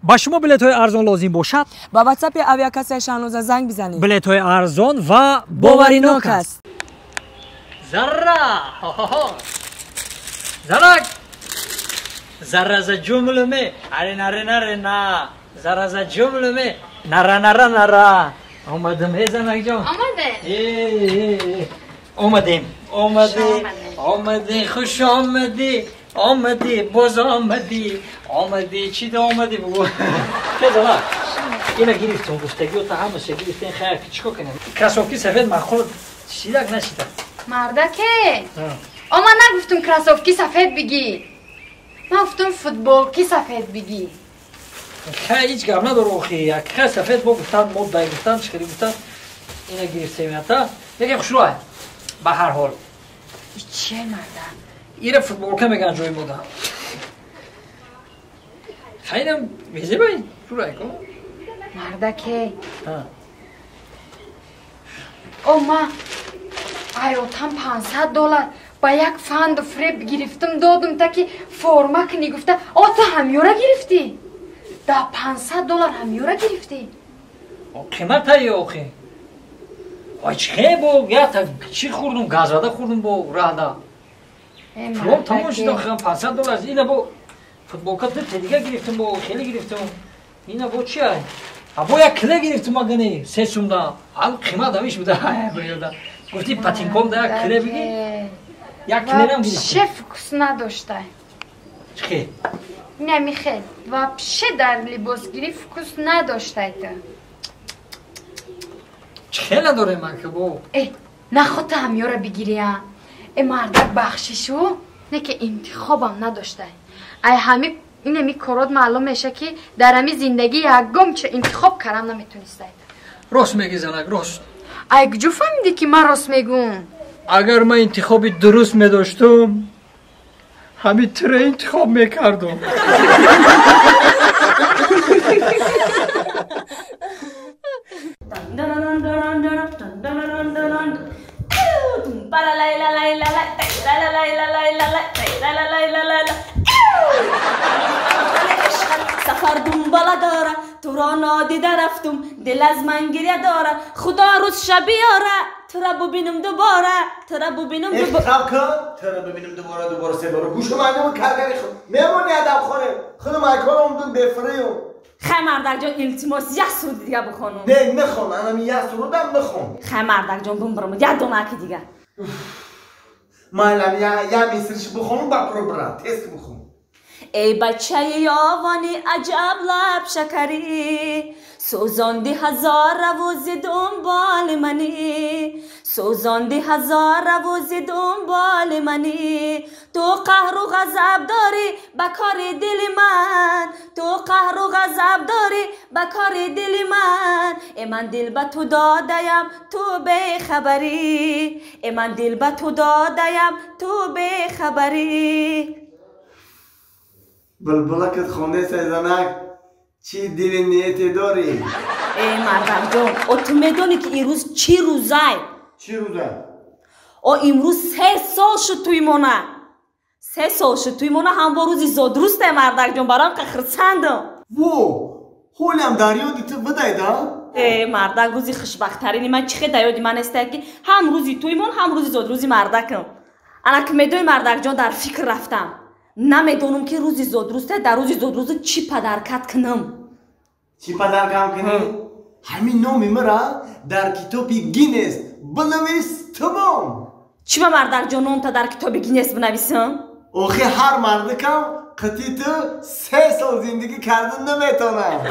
Ба шумо билетҳои арзон лозим бошад? Ба ватсапи авиакассаи Шаҳноза занг бизанед. Билетҳои арзон ва боваринок аст. Зарра! Зарак! Зарра за ҷумлуме, аре наре наре на. Зарра за ҷумлуме, нара нара нара. Омадам, э занакҷон. Омадем. Омадем. Омадӣ, омадӣ, хуш омадӣ. Омадӣ, боз омадӣ, омадӣ, чӣ да омадӣ бугу. Хезала, ина гирифтум, гуфтагиёта ҳамаша гирифтем, хайр, чӣ кор кунем? Кроссовки сафед маъқул шидак нашидак? Мардаке! О, ман нагуфтум кроссовки сафед бигӣ. Ман гуфтум футболки сафед бигӣ. Хай, ҳеҷ гап надор охи. Хай сафед бо гуфтан, моддай гуфтан, чӣ хеле гуфтан, ина гирифтем ята. Лекин хушрӯай, ба ҳар ҳол. Чие, марда? Ира футболка меган ҷои мода. Хайнам мезебай, шурай ко. Мардаке. О, ма аётам $500 ба як фанду фреб гирифтум, додум таки форма кунӣ гуфта, о ту ҳамёра гирифтӣ? Да $500 ҳамёра гирифтӣ? Қиматае охи. Ой, чӣ бо ята чӣ хӯрдум, газвада хӯрдум бо раҳда. Флом тамом шуд, охирам $500. Ина бо футболка ду дига гирифтум, бо хеле гирифтум. Ина бо чи ай? А бо як киле гирифтум агани се сумда. Ҳам қимат ҳамиш буда. Баёда. Гуфти патинком да як киле биги. Як килерам гирифтум. Вообще вкус надоштай. Чӣ? Не михел. Вообще дар либосгирӣ вкус надоштай ту. Чӣ надорем ман ки бо? Э, нахота ҳамёра бигирӣ, а? Э, мардак, бахшишу, не ки интихобам надоштай. Ай ҳами инами корот маълум меша ки дар ҳами зиндагӣ ягон ча интихоб карам наметонистай. Рост мегӣ, занак, рост. Ай куҷо фаҳмидӣ ки ман рост мегӯм? Агар ман интихоби дуруст медоштум, ҳами туро интихоб мекардум. سفر دنباله داره تو را نادیده رفتم دل از من گریه داره خدا روز شب بیاره تو را ببینم دوباره تو را ببینم دوباره اختاب کن تو را ببینم دوباره دوباره سه باره گوشو مردم کرگری خود میمونی ادب خانه خود مکان اومدون بفریم. خی مردک جان التماس یک سرود دیگه بخوانم. نه نخوان، انم یک سرودم نخوان. خی مردک جان بمبرم یک دونه که دیگه. مایلم یه میسرش بخونم با برو برم تست بخونم. ای بچه یاوانی عجب لب شکری سوزاندی هزار روز دنبال منی سوزاندی هزار روز دنبال منی تو قهر و غضب داری به کار دل من تو قهر و غضب داری به کار دل من ای من دل به تو دادیم تو بی خبری ای من دل به تو دادیم تو بی خبری. بلبلکت خونده سیزنک چی دل نیتی داری؟ ای مردم جان، او تو میدونی که امروز چی روزه؟ چی روزه؟ او امروز 3 سال شد توی مونه. 3 سال شد توی مونه هم با روزی زاد روسته مردک جان برام که خرسندم. وو، حالم در یادی تو بدای دا؟ ای مردک روزی خوشبخت‌ترینی من چه در یادی من است که هم روزی توی مون هم روزی زاد روزی مردکم. انا که میدونی مردک جان در فکر رفتم. نمیدونم که روزی زادروسته در روزی زادروز چی پدرکت کنم. چی پدرکم کنی؟ همین نامی مرا در کتاب گینس بنویس تمام. چی به مردک جان نام تا در کتاب گینس بنویسم؟ آخه هر مردکم قطعی تو 3 سال زندگی کردن نمیتونم.